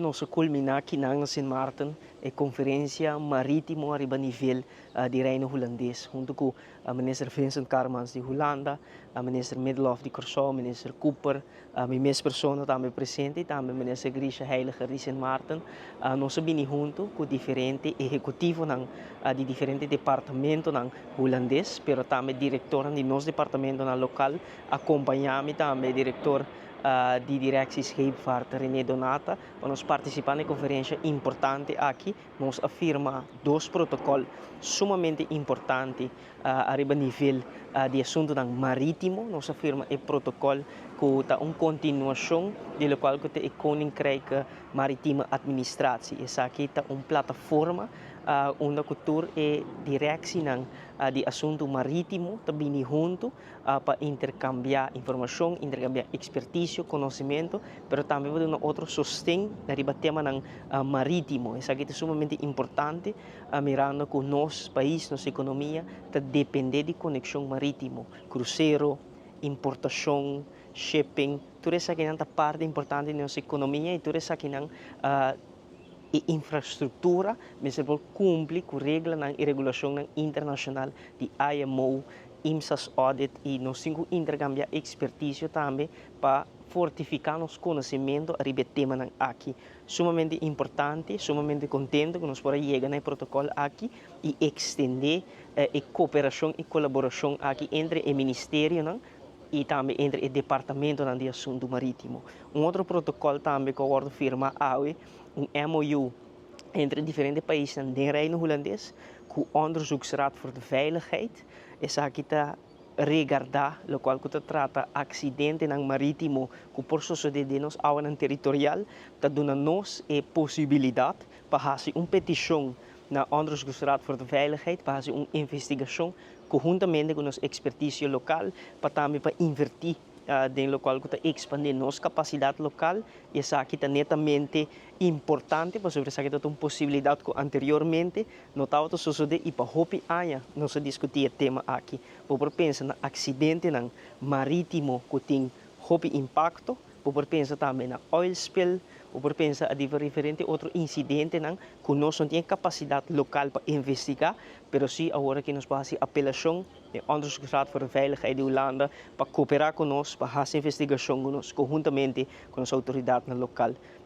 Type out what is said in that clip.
Nos a kulminá akinan na Sint Maarten e konferensia marítimo riba nivel di Reino Hulandes, huntu ku Minister Vincent Karremans di Hulanda, Minister Middelhof di Kòrsou, Minister Cooper, mi mes persona tambe presente i tambe Minister Grisha Heyliger di Sint Maarten. Nos a bini huntu ku diferente ehekutivonan di diferente departamentonan hulandes, pero tambe direktornan di nos departamentonan lokal. Akompañá mi tambe direktor di Directie Scheepvaart René Donata pa nos partisipá na e konferensia importante aki. Nos a firma dos protokòl sumamente importante ariba nivel di asuntunan marítimo. Nos a firma e protokòl ku ta un kontinuashon di lokual ku ta e Koninkrijke Maritieme Administratie. Esaki ta un plataforma unda ku tur e direksinan di asuntu marítimo ta bini huntu pa interkambiá informashon, interkambiá ekspertisio, konosementu, pero tambe pa duna otro sosten riba temanan marítimo. Esaki ta sumamente importante mirando ku nos pais, nos ekonomia ta dependé di konekshon marítimo, krusero, importashon, shipping, tur esakinan ta parti importante di nos ekonomia i tur esakinan e infrastruktura mester por kumpli ku reglanan i regulashonnan internashonal di IMO, IMSAS audit i nos tin ku interkambiá ekspertisio tambe pa fortifiká nos konosementu ariba e temanan aki. Sumamente importante, sumamente kontentu ku nos por a yega na e protokòl aki i ekstendé e koperashon i kolaborashon aki entre e ministerionan i tambe entre e departamentonan di asuntu marítimo. Un otro protokòl tambe ku a wòrdu firmá awe, un MOU entre diferente paisnan den Reino Hulandes ku Onderzoeksraad voor de Veiligheid. Esaki ta regardá lokual ku ta trata aksidentenan marítimo ku por sosodé den nos awanan teritorial, ta duna nos e posibilidat pa hasi un petishon na Onderzoeksraad voor de Veiligheid pa hasi un investigashon konhuntamente ku nos ekspertisio lokal pa tambe pa invertí den lokual ku ta ekspandé nos kapasidat lokal i esaki ta netamente importante pasobra esaki ta un posibilidat ku anteriormente no tabata sosodé i pa hopi aña nos a diskutí e tema aki. Bo por pensa na aksidentenan marítimo ku tin hopi impakto, bo por pensa tambe na oil spill, bo por pensa a diferente otro insidentenan ku nos no tin e kapasidat lokal pa investigá, pero sí awor aki nos por hasi apelashon e Onderzoeksraad voor de Veiligheid di Hulanda pa kooperá ku nos, pa hasi investigashon ku nos konhuntamente ku nos outoridatnan lokal.